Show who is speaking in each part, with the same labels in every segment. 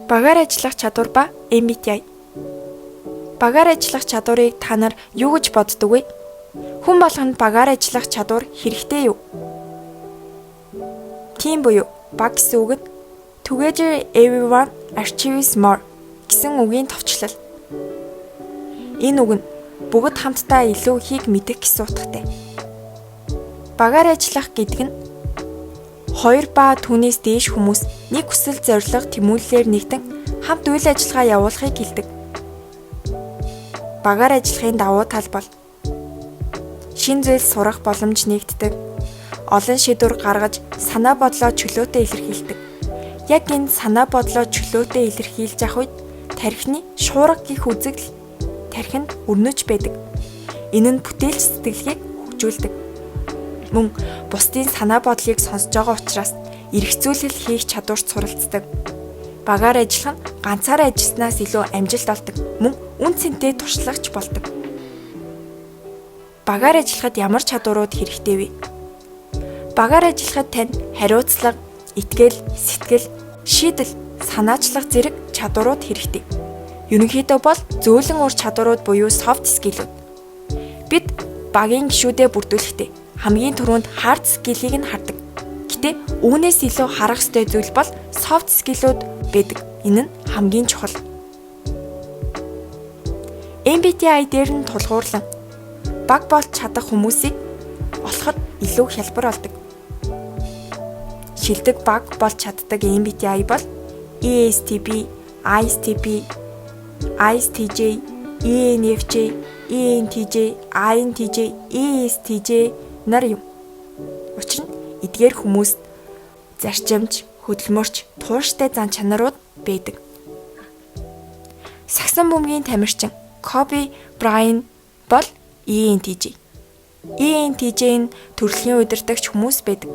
Speaker 1: Багаар ажиллах чадвар ба MBTI. Багаар ажиллах чадварыг та нар юу гэж боддог вэ? Хүн болгонд багаар ажиллах чадвар хэрэгтэй юу? Team буюу баг гэсэн үг нь "Together everyone achieves more" гэсэн үгийн товчлол. Энэ үг нь бүгд хамтдаа илүү ихийг мэдэх гэсэн утгатай. Багаар ажиллах гэдэг нь хоёр ба түүнээс дээш хүмүүс нэг хүсэл зорилго, тэмүүллээр нэгдэн хамт үйл ажиллагаа явуулахыг хэлдэг. Багаар ажиллахын давуу тал бол шинэ зүйл сурах боломж нээгддэг, олон шийдвэр гаргаж, санаа бодлоо чөлөөтэй илэрхийлдэг. Яг энэ санаа бодлоо чөлөөтэй илэрхийлж явах үед тархины шуурга гэх үзэгдэл тархинд өрнөж байдаг. Энэ нь бүтээлч сэтгэлгээг хөгжүүлдэг. Мөн бусдын санаа бодлыг сонсож байгаа учраас эргэцүүлэл хийх чадварт суралцдаг. Багаар ажиллах нь ганцаараа ажилласнаас илүү амжилт олдог. Мөн үнэ цэнтэй туршлагач болдог. Багаар ажиллахад ямар чадварууд хэрэгтэй вэ? Багаар ажиллахад танд хариуцлага, итгэл, сэтгэл, шийдэл, санаачлах зэрэг чадварууд хэрэгтэй. Ерөнхийдөө бол зөөлөн ур чадварууд буюу soft skill-үүд. Бид багийн гишүүдээ бүрдүүлэхдээ хамгийн түрүүнд hard skill-ийг нь хардаг. Гэхдээ үүнээс илүү харах ёстой зүйл бол soft skill-үүд байдаг. Энэ нь хамгийн чухал. MBTI дээр нь тулгуурлан баг болж чадах хүмүүсийг олоход илүү хялбар болдог. Шилдэг баг болж чаддаг MBTI бол ESTP, ISTP, ISTJ, ENFJ, ENTJ, INTJ, ESTJ нар юм. Учир нь эдгээр хүмүүст зарчимч, хөдөлмөрч, тууштай зан чанарууд байдаг. Сагсан бөмбөгийн тамирчин Коби Брайант бол ENTJ. ENTJ нь төрөлхийн удирдагч хүмүүс байдаг.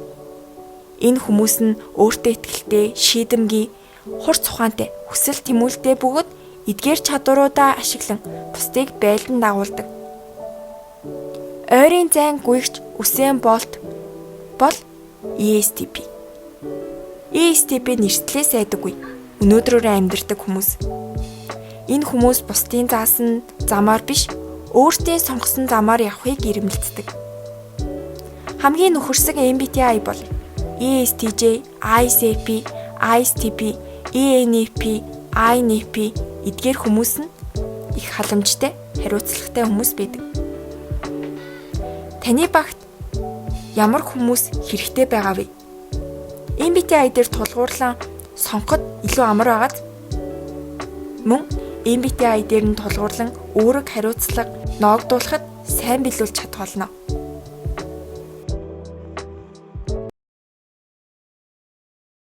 Speaker 1: Энэ хүмүүс нь өөртөө итгэлтэй, шийдэмгий, хурц ухаантай, хүсэл тэмүүлэлтэй бөгөөд эдгээр чадваруудаа ашиглан бусдыг байлдан дагуулдаг. Ойрын зайн гүйгч Үсэйн Болт бол ESTP. ESTP нэртлээс айдаггүй. Өнөөдрөөрөө амьдардаг хүмүүс. Энэ хүмүүс бусдын заасан замаар биш, өөрсдийн сонгосон замаар явахыг эрмэлздэг. Хамгийн нөхөрсөг MBTI бол ESTJ, ISFP, ISTP, ENFP, INFP. Эдгээр хүмүүс нь их халамжтай, хариуцлагатай хүмүүс байдаг. Таны багт ямар хүмүүс хэрэгтэй байгаа вэ? MBTI дээр тулгуурлан сонгоход илүү амар байгааз. Мөн MBTI дээр нь тулгуурлан үүрэг, хариуцлага ноогдуулахад сайн биелүүлж чадах болно.